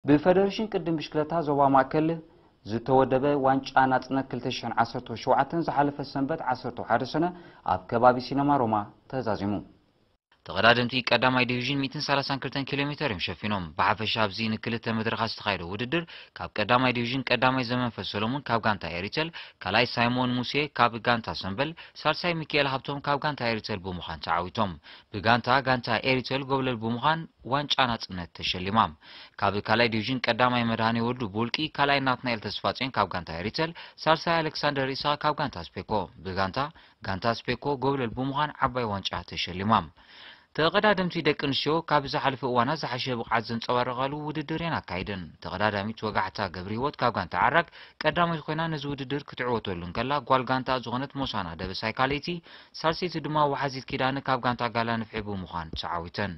ብፈደሬሽን ቅድም ብሽክለታ ዞባ ማእከል ዝተወደበ ዋንጫ ናጽነት ክልተ ሽሕን ዓሰርተ ሸውዓተን ዝሓለፈ ሰንበት ዓሰርተ ሓደ ሰነ ኣብ ከባቢ ሲነማ ሮማ ተዛዚሙ። ተቐዳደምቲ ቀዳማይ ዲቪዥን ሚእትን ሰላሳን ክልተን ኪሎ ሜተር እዮም ሸፊኖም። ብሓፈሻ ኣብዚ ንክልተ መድረኻት ዝተኻየደ ውድድር ካብ ቀዳማይ ዲቪዥን ቀዳማይ ዘመንፈስ ሰሎሙን ካብ ጋንታ ኤሪተል፣ ካልኣይ ሳይሞን ሙሴ ካብ ጋንታ ሰምበል፣ ሳልሳይ ሚካኤል ሃብቶም ካብ ጋንታ ኤሪተል ብምዃን ተዓዊቶም። ብጋንታ ጋንታ ኤሪተል ጎብለል ብምዃን ዋንጫ ናጽነት ተሸሊማ። ካብ ካልኣይ ዲቪዥን ቀዳማይ መድሃኔ ወልዱ ብውልቂ፣ ካልኣይ ናትናኤል ተስፋጽዮን ካብ ጋንታ ኤሪተል፣ ሳልሳይ ኣሌክሳንደር ኢሳቕ ካብ ጋንታ ስፔኮ። ብጋንታ ጋንታ ስፔኮ ጎብለል ብምዃን ዓባይ ዋንጫ ተሸሊማ። ተቐዳደምቲ ደቂ ኣንስትዮ ካብ ዝሓለፈ እዋናት ዝሓሸ ብቕዓት ዘንጸባረቓሉ ውድድር እየን ኣካይደን። ተቐዳዳሚት ወጋሕታ ገብረ ህይወት ካብ ጋንታ ዓራግ ቀዳማዊት ኮይና ነዚ ውድድር ክትዕወተሉ እንከላ፣ ጓል ጋንታ ዝኾነት ሞሳና ደበሳይ ካልኣይቲ፣ ሳልሰይቲ ድማ ወሓዚት ኪዳነ ካብ ጋንታ ጋላ ንፍሒ ብምዃን ተዓዊተን።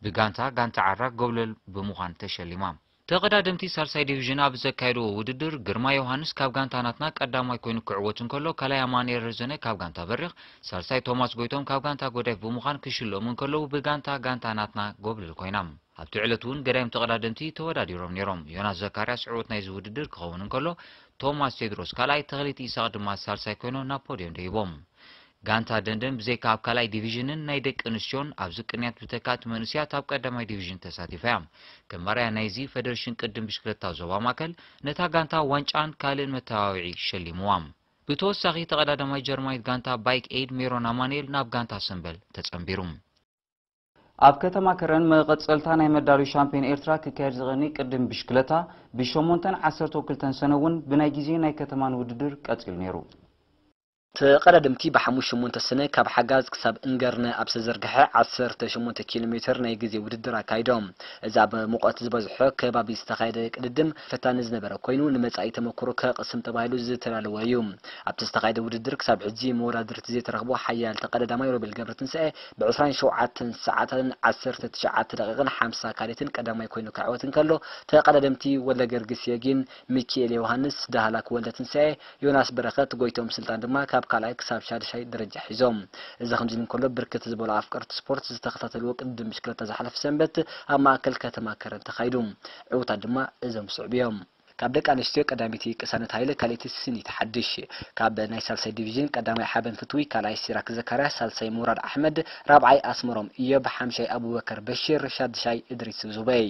ብጋንታ ጋንታ ዓራግ ጎብለል ብምዃን ተሸሊማ። ተቐዳደምቲ ሳልሳይ ዲቪዥን ኣብ ዘካየድዎ ውድድር ግርማ ዮሃንስ ካብ ጋንታ ናትና ቀዳማይ ኮይኑ ክዕወት እንከሎ፣ ካልኣይ ኣማኑኤል ረዘነ ካብ ጋንታ በሪኽ፣ ሳልሳይ ቶማስ ጎይቶም ካብ ጋንታ ጎዳይፍ ብምዃን ክሽለሙ እንከለዉ፣ ብጋንታ ጋንታ ናትና ጎብለል ኮይና። ኣብቲ ዕለት እውን ገዳይም ተቐዳደምቲ ተወዳዲሮም ነይሮም። ዮናስ ዘካርያስ ዕዉት ናይዚ ውድድር ክኸውን እንከሎ፣ ቶማስ ቴድሮስ ካልኣይ፣ ተኽሊት ኢሳቕ ድማ ሳልሳይ ኮይኖም ናብ ፖድዮም ደይቦም። ጋንታ ደንደን ብዘይካ ኣብ ካልኣይ ዲቪዥንን ናይ ደቂ ኣንስትዮን ኣብዚ ቅንያት ብተካእቲ መንእሰያት ኣብ ቀዳማይ ዲቪዥን ተሳቲፋ እያ። ከም መርኣያ ናይዚ ፈደሬሽን ቅድም ብሽክለታ ዞባ ማእከል ነታ ጋንታ ዋንጫን ካልእን መተባብዒ ሸሊምዋ። ብተወሳኺ ተቐዳዳማይ ጀርማኒት ጋንታ ባይክ ኤድ ሜሮን ኣማኑኤል ናብ ጋንታ ሰምበል ተጸንቢሩ። ኣብ ከተማ ከረን መቐጸልታ ናይ መዳለዊ ሻምፒዮን ኤርትራ ክካየድ ዝቐኒ ቅድም ብሽክለታ ብሸሞንተን ዓሰርተ ክልተን ሰነ እውን ብናይ ግዜ ናይ ከተማን ውድድር ቀጺሉ ነይሩ። ተቐዳደምቲ ብሓሙሽተ ሸሞንተ ሰነ ካብ ሓጋዝ ክሳብ እንገርነ ኣብ ዝተዘርግሐ ዓሰርተ ሸሞንተ ኪሎ ሜትር ናይ ግዜ ውድድር ኣካይዶም። እዚ ኣብ ሙቐት ዝበዝሖ ከባቢ ዝተኻየደ ቅድድም ፈታኒ ዝነበረ ኮይኑ፣ ንመጻኢ ተመክሮ ከቕስም ተባሂሉ ዝተዳለወ እዩ። ኣብቲ ዝተኻየደ ውድድር ክሳብ ሕጂ መወዳድርቲ ዘይተረኽቦ ሓያል ተቐዳዳማይ ሮቤል ገብረትንሳኤ ብዕስራን ሸውዓተን ሰዓታትን ዓሰርተ ትሽዓተ ደቂቕን ሓምሳ ካልትን ቀዳማይ ኮይኑ ክዕወት እንከሎ፣ ተቐዳደምቲ ወልደ ገርግስ የጊን፣ ሚኪኤል ዮሃንስ፣ ዳህላክ ወልደ ትንሳኤ፣ ዮናስ በረኸት፣ ጎይቶም ስልጣን ድማ ካብ ካልኣይ ክሳብ ሻድሻይ ደረጃ ሒዞም። እዚ ከምዚ ኢሉ እንከሎ፣ ብርክት ዝበሉ ኣፍቀርቲ ስፖርት ዝተኸታተልዎ ቅድድም ብሽክለታ ዝሓለፈ ሰንበት ኣብ ማእከል ከተማ ከረን ተኻይዱ። ዕዉታት ድማ እዞም ዝስዕቡ እዮም። ካብ ደቂ ኣንስትዮ ቀዳመይቲ ቅሳነት ሃይለ፣ ካልኣይቲ ስኒት ሓድሽ። ካብ ናይ ሳልሳይ ዲቪዥን ቀዳማይ ሓበን ፍትዊ፣ ካልኣይ ሲራክ ዘካርያስ፣ ሳልሳይ ሙራድ ኣሕመድ፣ ራብዓይ ኣስመሮም እዮብ፣ ሓምሻይ ኣቡበከር በሽር፣ ሻድሻይ እድሪስ ዙበይ።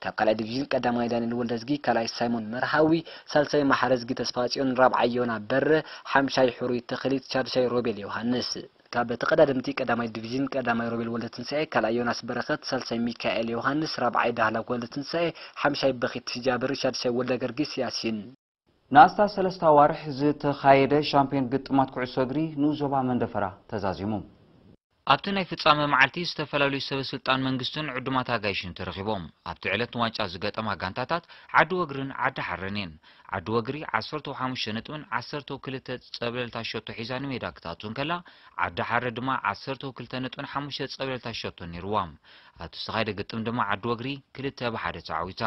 ካብ ካልኣይ ዲቪዥን ቀዳማይ ዳንኤል ወልደዝጊ፣ ካልኣይ ሳይሞን መርሃዊ፣ ሳልሳይ ማሕረዝጊ ተስፋጽዮን፣ ራብዓይ ዮና በረ፣ ሓምሻይ ሕሩይ ተኽሊት፣ ሻድሻይ ሮቤል ዮሃንስ። ካብ ተቐዳደምቲ ቀዳማይ ዲቪዥን ቀዳማይ ሮቤል ወልደትንሳኤ፣ ካልኣይ ዮናስ በረኸት፣ ሳልሳይ ሚካኤል ዮሃንስ፣ ራብዓይ ዳህላክ ወልደትንሳኤ፣ ሓምሻይ በኺት ጃብር፣ ሻድሻይ ወልደ ገርጊስ ያሲን። ንኣስታት ሰለስተ ኣዋርሕ ዝተኻየደ ሻምፒዮን ግጥማት ኩዕሶ እግሪ ንኡስ ዞባ መንደፈራ ተዛዚሙ። ኣብቲ ናይ ፍጻመ መዓልቲ ዝተፈላለዩ ሰበ ስልጣን መንግስትን ዕዱማት ኣጋይሽን ተረኺቦም። ኣብቲ ዕለት ንዋንጫ ዝገጠማ ጋንታታት ዓዲ ወግርን ዓዲ ሓረን እየን። ዓዲ ወግሪ ዓሰርተ ሓሙሽተ ነጥብን ዓሰርተ ክልተ ጸብለልታ ሸቶ ሒዛ ንሜዳ ክትኣቱ እንከላ፣ ዓዲ ሓረ ድማ ዓሰርተ ክልተ ነጥብን ሓሙሽተ ጸብለልታ ሸቶ ነይርዋ። ኣብቲ ዝተኻየደ ግጥም ድማ ዓዲ ወግሪ ክልተ ብሓደ ተዓዊታ።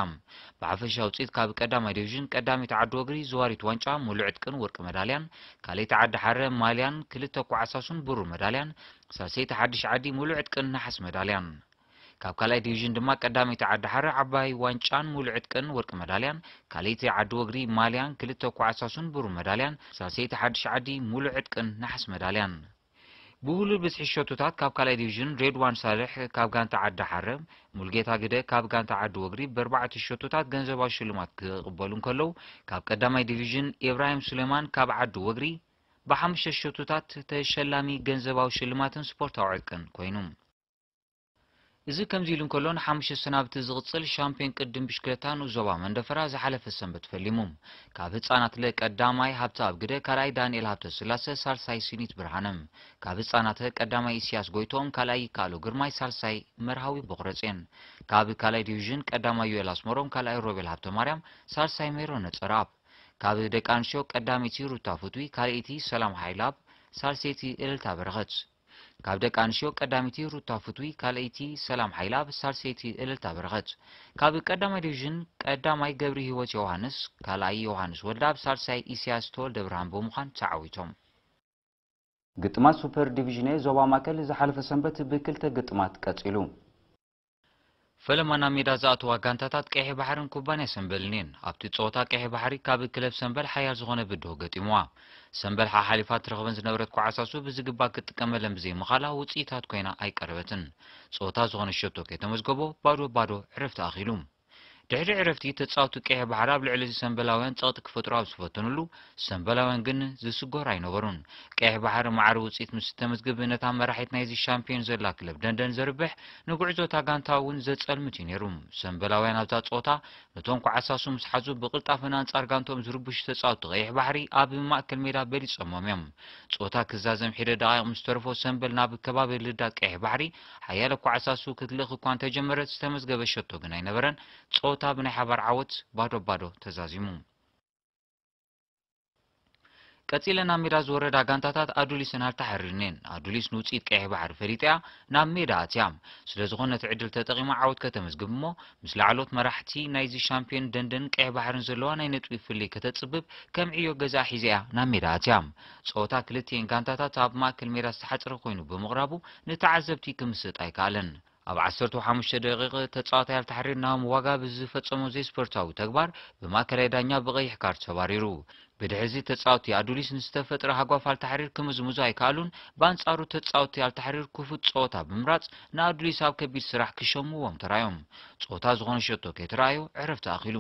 ብሓፈሻ ውፅኢት ካብ ቀዳማይ ዲቪዥን ቀዳመይቲ ዓዲ ወግሪ ዝዋሪት ዋንጫ ሙሉዕ ዕጥቅን ወርቂ መዳልያን፣ ካልኣይቲ ዓዲ ሓረ ማልያን ክልተ ኳዕሳሱን ብሩር መዳልያን፣ ሳልሰይቲ ሓድሽ ዓዲ ሙሉዕ ዕጥቅን ነሓስ መዳልያን። ካብ ካልኣይ ዲቪዥን ድማ ቀዳመይቲ ዓዲ ሓረ ዓባይ ዋንጫን ሙሉዕ ዕጥቅን ወርቂ መዳልያን፣ ካልኣይቲ ዓዲ ወግሪ ማልያን ክልተ ኳዕሳሱን ብሩር መዳልያን፣ ሳልሰይቲ ሓድሽ ዓዲ ሙሉዕ ዕጥቅን ነሓስ መዳልያን። ብህሉል ብዝሒ ሸቶታት ካብ ካልኣይ ዲቪዥን ሬድዋን ሳልሕ ካብ ጋንታ ዓዲ ሓረ፣ ሙልጌታ ግደ ካብ ጋንታ ዓዲ ወግሪ ብኣርባዕተ ሸቶታት ገንዘባዊ ሽልማት ክቕበሉ እንከለዉ፣ ካብ ቀዳማይ ዲቪዥን ኢብራሂም ሱሌማን ካብ ዓዲ ወግሪ ብሓሙሽተ ሸቶታት ተሸላሚ ገንዘባዊ ሽልማትን ስፖርታዊ ዕጥቅን ኮይኑ። እዚ ከምዚ ኢሉ እንከሎ፣ ንሓሙሽተ ሰናብቲ ዝቕጽል ሻምፒዮን ቅድም ብሽክለታ ንኡስ ዞባ መንደፈራ ዝሓለፈ ሰንበት ፈሊሙ። ካብ ህጻናት ለ ቀዳማይ ሃብተኣብ ግደ፣ ካልኣይ ዳንኤል ሃብተስላሰ፣ ሳልሳይ ስኒት ብርሃነ። ካብ ህጻናት ቀዳማይ ኢሳያስ ጎይትኦም፣ ካልኣይ ይከኣሎ ግርማይ፣ ሳልሳይ መርሃዊ ቦኽረጼን። ካብ ካልኣይ ዲቪዥን ቀዳማይ ዮኤል ኣስመሮም፣ ካልኣይ ሮቤል ሃብተማርያም፣ ሳልሳይ ሜሮን ነጸረኣብ። ካብ ደቂ ኣንስትዮ ቀዳመይቲ ሩታ ፍትዊ፣ ካልኣይቲ ሰላም ሓይለኣብ፣ ሳልሰይቲ እልልታ በረኸት። ካብ ደቂ ኣንስትዮ ቀዳመይቲ ሩታ ፍትዊ፣ ካልኣይቲ ሰላም ሓይለኣብ፣ ሳልሰይቲ እልልታ በረኸት። ካብ ቀዳማይ ዲቪዥን ቀዳማይ ገብሪ ህይወት ዮሃንስ፣ ካልኣይ ዮሃንስ ወልደኣብ፣ ሳልሳይ ኢሳያስ ተወልደ ብርሃን ብምዃን ተዓዊቶም። ግጥማት ሱፐር ዲቪዥን ኤ ዞባ ማእከል ዝሓለፈ ሰንበት ብክልተ ግጥማት ቀጺሉ። ፈለማ ናብ ሜዳ ዝኣተዋ ጋንታታት ቀይሕ ባሕርን ኩባንያ ሰምበልን እየን። ኣብቲ ጸወታ ቀይሕ ባሕሪ ካብ ክለብ ሰምበል ሓያል ዝኾነ ብድሆ ገጢምዋ። ሰምበል ሓሓሊፋ ትረኽበን ዝነበረት ኳዕሳሱ ብዝግባእ ክትጥቀመለን ብዘይምኻላ ውጽኢታት ኮይና ኣይቀረበትን። ጸወታ ዝኾነ ሸቶ ከይተመዝገቦ ባዶ ባዶ ዕረፍቲ ኣኺሉ። ድሕሪ ዕረፍቲ ተጻወቲ ቀይሕ ባሕሪ ኣብ ልዕሊ ሰምበላውያን ጸቕጢ ክፈጥሩ ኣብ ዝፈተኑሉ፣ ሰምበላውያን ግን ዝስጎር ኣይነበሩን። ቀይሕ ባሕሪ ማዕረ ውጽኢት ምስ ተመዝግብ ነታ መራሒት ናይዚ ሻምፒዮን ዘላ ክለብ ደንደን ዘርብሕ፣ ንጉዕዞ እታ ጋንታ እውን ዘጸልምት እዩ ነይሩ። ሰምበላውያን ኣብዛ ጸወታ ነቶም ኳዕሳሱ ምስ ሓዙ ብቕልጣፈን ኣንጻር ጋንቶም ዝርብሹ ተጻወቲ ቀይሕ ባሕሪ ኣብ ማእከል ሜዳ በሊጾሞም እዮም። ጸወታ ክዛዘም ሒደ ደቓይቕ ምስ ተረፎ ሰምበል ናብ ከባቢ ልዳት ቀይሕ ባሕሪ ሓያለ ኳዕሳሱ ክትልእኽ እኳ እንተጀመረት ዝተመዝገበ ሸቶ ግን ኣይነበረን። ጸወታ ብናይ ሓባር ዓወት ባዶ ባዶ ተዛዚሙ። ቀጺለን ናብ ሜዳ ዝወረዳ ጋንታታት ኣዱሊስን ኣልታሕሪርን እየን። ኣዱሊስ ንውጽኢት ቀይሕ ባሕሪ ፈሊጣ እያ ናብ ሜዳ ኣትያ። ስለ ዝኾነ ነቲ ዕድል ተጠቒማ ዓወት ከተመዝግብ እሞ፣ ምስ ላዕሎት መራሕቲ ናይዚ ሻምፒዮን ደንደን ቀይሕ ባሕርን ዘለዋ ናይ ነጥቢ ፍልልይ ከተጽብብ ከም ዕዮ ገዛ ሒዛ እያ ናብ ሜዳ ኣትያ። ጸወታ ክልቲኤን ጋንታታት ኣብ ማእከል ሜዳ ዝተሓጽረ ኮይኑ ብምቕራቡ ንተዓዘብቲ ክምስጥ ኣይከኣለን። ኣብ ዓሰርተ ሓሙሽተ ደቂቕ ተጻዋታይ ኣልታሕሪር ናሆም ዋጋ ብዝፈጸሞ ዘይስፖርታዊ ተግባር ብማእከላይ ዳኛ ብቐይሕ ካርድ ተባሪሩ። ብድሕሪዚ ተጻወቲ ኣዱሊስ ንዝተፈጥረ ሃጓፍ ኣልታሕሪር ክምዝምዙ ኣይከኣሉን። ብኣንጻሩ ተጻወቲ ኣልታሕሪር ክፉት ጸወታ ብምምራጽ ንኣዱሊስ ኣብ ከቢድ ስራሕ ክሸምዎም ተራዮም። ጸወታ ዝኾነ ሸቶ ከይተራእዮ ዕረፍቲ ኣኺሉ።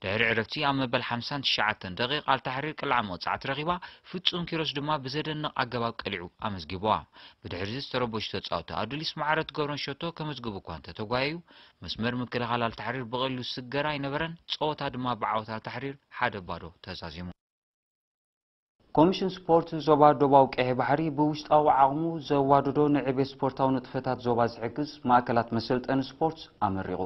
ድሕሪ ዕረፍቲ ኣብ መበል ሓምሳን ትሽዓተን ደቂቕ ኣልታሕሪር ቅልዓ መቕጻዕቲ ረኺባ፣ ፍጹም ኪሮስ ድማ ብዘደንቕ ኣገባብ ቀሊዑ ኣመዝጊብዋ። ብድሕሪዚ ዝተረበሹ ተጻወቲ ኣዱሊስ ማዕረ ትገብሮን ሸቶ ከመዝግቡ እኳ እንተተጓየዩ፣ መስመር ምክልኻል ኣልታሕሪር ብቐሊሉ ዝስገር ኣይነበረን። ጸወታ ድማ ብዓወት ኣልታሕሪር ሓደ ባዶ ተዛዚሙ። ኮሚሽን ስፖርት ዞባ ደቡባዊ ቀይሕ ባሕሪ ብውሽጣዊ ዓቕሙ ዘዋደዶ ንዕቤት ስፖርታዊ ንጥፈታት ዞባ ዝሕግዝ ማእከላት መሰልጠኒ ስፖርት ኣመሪቑ።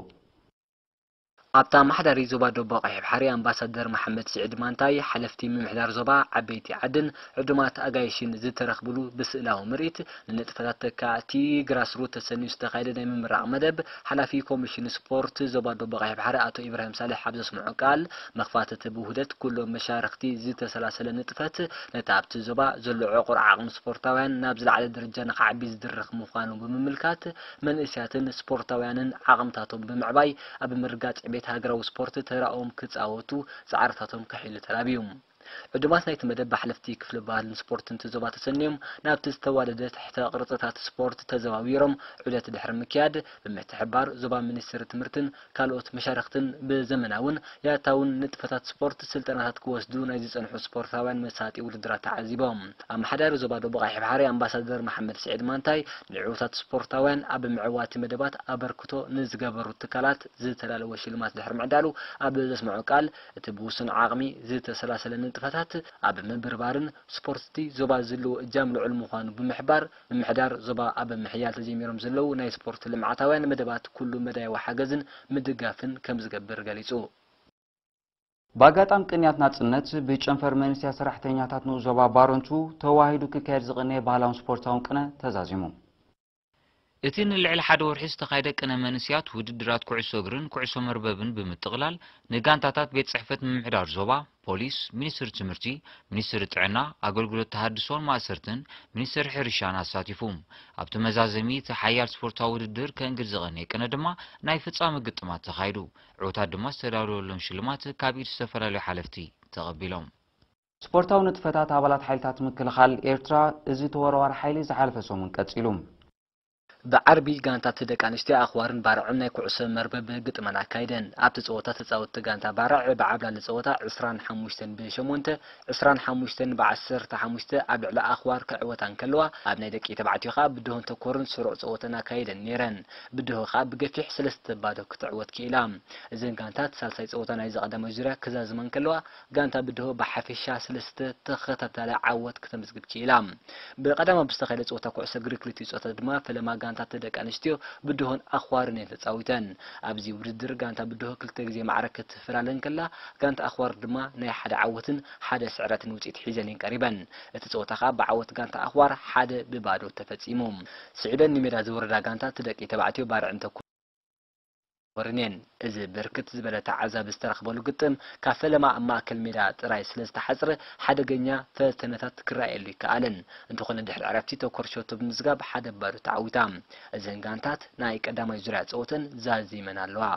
ኣብታ ኣመሓዳሪ ዞባ ደቡብ ቀይሕ ባሕሪ ኣምባሳደር መሓመድ ስዒድ ማንታይ፣ ሓለፍቲ ምምሕዳር ዞባ፣ ዓበይቲ ዓድን ዕዱማት ኣጋይሽን ዝተረኽብሉ ብስእላዊ ምርኢት፣ ንንጥፈታት ተካእቲ ግራስሩት ተሰንዩ ዝተኻየደ ናይ ምምራቕ መደብ፣ ሓላፊ ኮሚሽን ስፖርት ዞባ ደቡብ ቀይሕ ባሕሪ ኣቶ ኢብራሂም ሳልሕ ኣብ ዘስምዖ ቃል፣ መኽፋት እቲ ብውህደት ኩሎም መሻርኽቲ ዝተሰላሰለ ንጥፈት፣ ነቲ ኣብቲ ዞባ ዘሎ ዕቑር ዓቕሚ ስፖርታውያን ናብ ዝለዓለ ደረጃ ንኽዓቢ ዝድርኽ ምዃኑ ብምምልካት፣ መንእሰያትን ስፖርታውያንን ዓቕምታቶም ብምዕባይ፣ ኣብ ምርጋጽ ዕቤት ሃገራዊ ስፖርት ተራኦም ክጻወቱ ጻዕርታቶም ከሕይሉ ተላብዩ። ዕዱማት ናይቲ መደብ ብሓለፍቲ ክፍሊ ባህልን ስፖርትን እቲ ዞባ ተሰንዮም ናብቲ ዝተዋደደ ትሕተ ቅርጽታት ስፖርት ተዘዋዊሮም ዑደት ድሕሪ ምክያድ፣ ብምትሕብባር ዞባ ሚኒስትሪ ትምህርትን ካልኦት መሻርኽትን ብዘመናውን ያታውን ንጥፈታት ስፖርት ስልጠናታት ክወስዱ ናይ ዝጸንሑ ስፖርታውያን መሳጢ ውድድራት ተዓዚቦም። ኣመሓዳሪ ዞባ ደቡብ ቀይሕ ባሕሪ ኣምባሳደር መሓመድ ስዒድ ማንታይ፣ ንዕዉታት ስፖርታውያን ኣብ ምዕዋቲ መደባት ኣበርክቶ ንዝገበሩ ትካላት ዝተዳለወ ሽልማት ድሕሪ ምዕዳሉ ኣብ ዘስምዖ ቃል፣ እቲ ብውሱን ዓቕሚ ዝተሰላሰለ ንጥፈታት ኣብ ምብርባርን ስፖርትቲ ዞባ ዘለዎ እጃም ልዑል ምዃኑ ብምሕባር፣ ምምሕዳር ዞባ ኣብ ምሕያል ተጀሚሮም ዘለዉ ናይ ስፖርት ልምዓታውያን መደባት ኩሉ መዳያዊ ሓገዝን ምድጋፍን ከም ዝገብር ገሊጹ። ብኣጋጣሚ ቅንያት ናጽነት ብጨንፈር መንእሰያት ሰራሕተኛታት ንኡስ ዞባ ባረንቱ ተዋሂዱ ክካየድ ዝቐነየ ባህላውን ስፖርታውን ቅነ ተዛዚሙ። እቲ ንልዕሊ ሓደ ወርሒ ዝተኻየደ ቅነ መንእሰያት ውድድራት ኩዕሶ እግርን ኩዕሶ መርበብን ብምጥቕላል ንጋንታታት ቤት ጽሕፈት ምምሕዳር ዞባ፣ ፖሊስ፣ ሚኒስትሪ ትምህርቲ፣ ሚኒስትሪ ጥዕና፣ ኣገልግሎት ተሃድሶን ማእሰርትን፣ ሚኒስትሪ ሕርሻን ኣሳቲፉ። ኣብቲ መዛዘሚ እቲ ሓያል ስፖርታዊ ውድድር ከእንግድ ዝቐነየ ቅነ ድማ ናይ ፍጻመ ግጥማት ተኻይዱ። ዕውታት ድማ ዝተዳለወሎም ሽልማት ካብ ኢድ ዝተፈላለዩ ሓለፍቲ ተቐቢሎም። ስፖርታዊ ንጥፈታት ኣባላት ሓይልታት ምክልኻል ኤርትራ፣ እዚ ተወርዋሪ ሓይሊ ዝሓለፈ ሰሙን ቀጺሉ። ብዓርቢ ጋንታት ደቂ ኣንስትዮ ኣኽዋርን ባርዕን ናይ ኩዕሶ መርበብ ግጥመን ኣካይደን። ኣብቲ ጸወታ ተጻወትቲ ጋንታ ባርዕ ብዓብላሊ ጸወታ ዕስራን ሓሙሽተን ብሸሞንተ፣ ዕስራን ሓሙሽተን ብዓሰርተ ሓሙሽተ ኣብ ልዕሊ ኣኽዋር ክዕወታ እንከለዋ፣ ኣብ ናይ ደቂ ተባዕትዮ ከኣ ብድሆን ተኮርን ስሩዕ ጸወተን ኣካይደን ነይረን። ብድሆ ከኣ ብገፊሕ ሰለስተ ባዶ ክትዕወት ክኢላ። እዘን ጋንታት ሳልሳይ ጸወታ ናይዚ ቀዳማይ ዙርያ ክዛዝማ እንከለዋ፣ ጋንታ ብድሆ ብሓፈሻ ሰለስተ ተኸታታሊ ዓወት ከተመዝግብ ክኢላ። ብቐዳማይ ብዝተኻየደ ጸወታ ኩዕሶ እግሪ ክልቲኡ ጾታ ድማ ፈለማ ጋንታት ደቂ ኣንስትዮ ብድሆን ኣኽዋርን እየን ተጻዊተን። ኣብዚ ውድድር ጋንታ ብድሆ ክልተ ግዜ ማዕረ ክትፈላለ እንከላ፣ ጋንታ ኣኽዋር ድማ ናይ ሓደ ዓወትን ሓደ ስዕረትን ውጽኢት ሒዘን እየን ቀሪበን። እቲ ጸወታ ከኣ ብዓወት ጋንታ ኣኽዋር ሓደ ብባዶ ተፈጺሙ። ስዒበን ንሜዳ ዝወረዳ ጋንታት ደቂ ተባዕትዮ ባርዕን ተኮ ኣይተወርን እየን። እዚ ብርክት ዝበለ ተዓዛቢ ዝተረኽበሉ ግጥም ካብ ፈለማ ኣብ ማእከል ሜዳ ጥራይ ስለ ዝተሓጽረ ሓደገኛ ፈተነታት ክረኣየሉ ይከኣልን። እንተኾነ ድሕሪ ዕረፍቲ ተኮር ሸቶ ብምዝጋብ ሓደ ባዶ ተዓዊታ። እዘን ጋንታት ናይ ቀዳማይ ዙርያ ጸወተን ዛዚመን ኣለዋ።